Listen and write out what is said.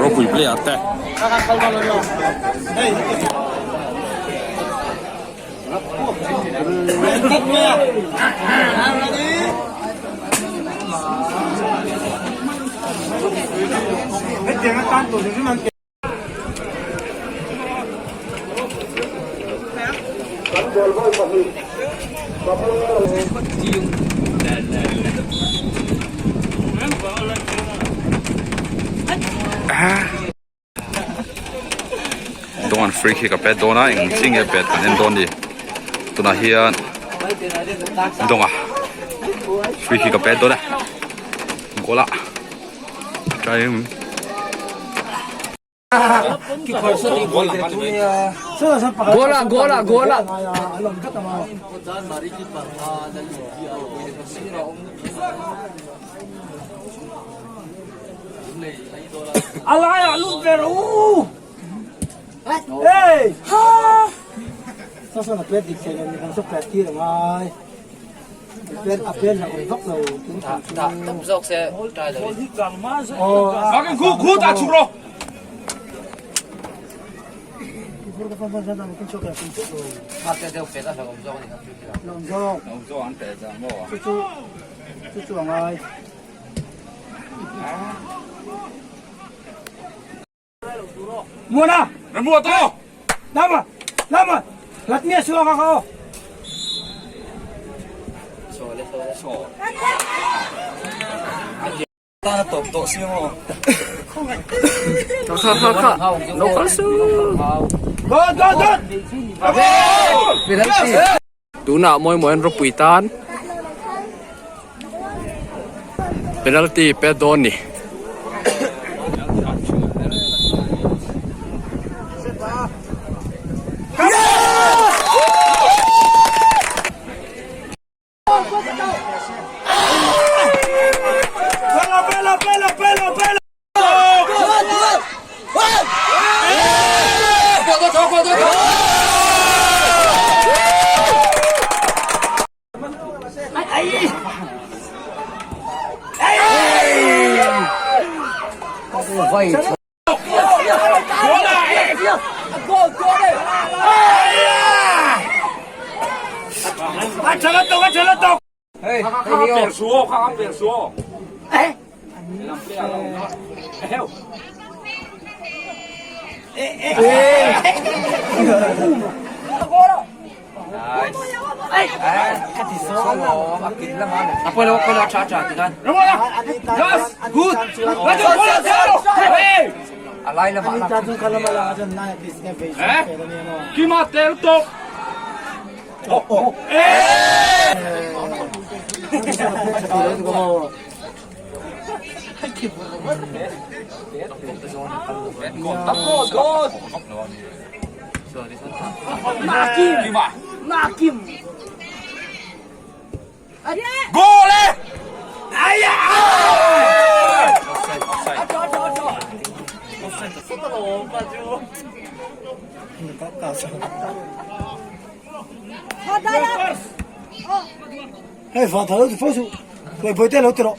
Ropui player te. Dawn free kick a pet dawn a eng chi nge pet kan en dawn ni tunah hian dawnga free kick a pet dawn a goal ah try Goal ah goal ah goal ah. A laiah lut ve rawh u. Hey! Saw sawn a pet dik thei lo ni kan saw pet tir a ngai. A pet a pet hlauh awm vak lo tun thah chu. Tam zawk se try lo in. Aw. Khu khu ta chhuk rawh. Hak deuh pet a hlauh awm zawk a ni kha. Hlauh awm zawk. Hlauh awm zawk an pet zan maw? Chu chu chu chu a ngai. Muana! Ramua to! Lama! Lama! Lat nge suak a kha aw! Tana tawp tawh si maw? Kha kha kha lo kal su! Go go go! Penalty! Tunah Mawimawian ropui tan penalty pe dawn ni. Kima tel tok! Goal e! Hei van tha lo ti fo suh. Hei bawihte lo ti rawh.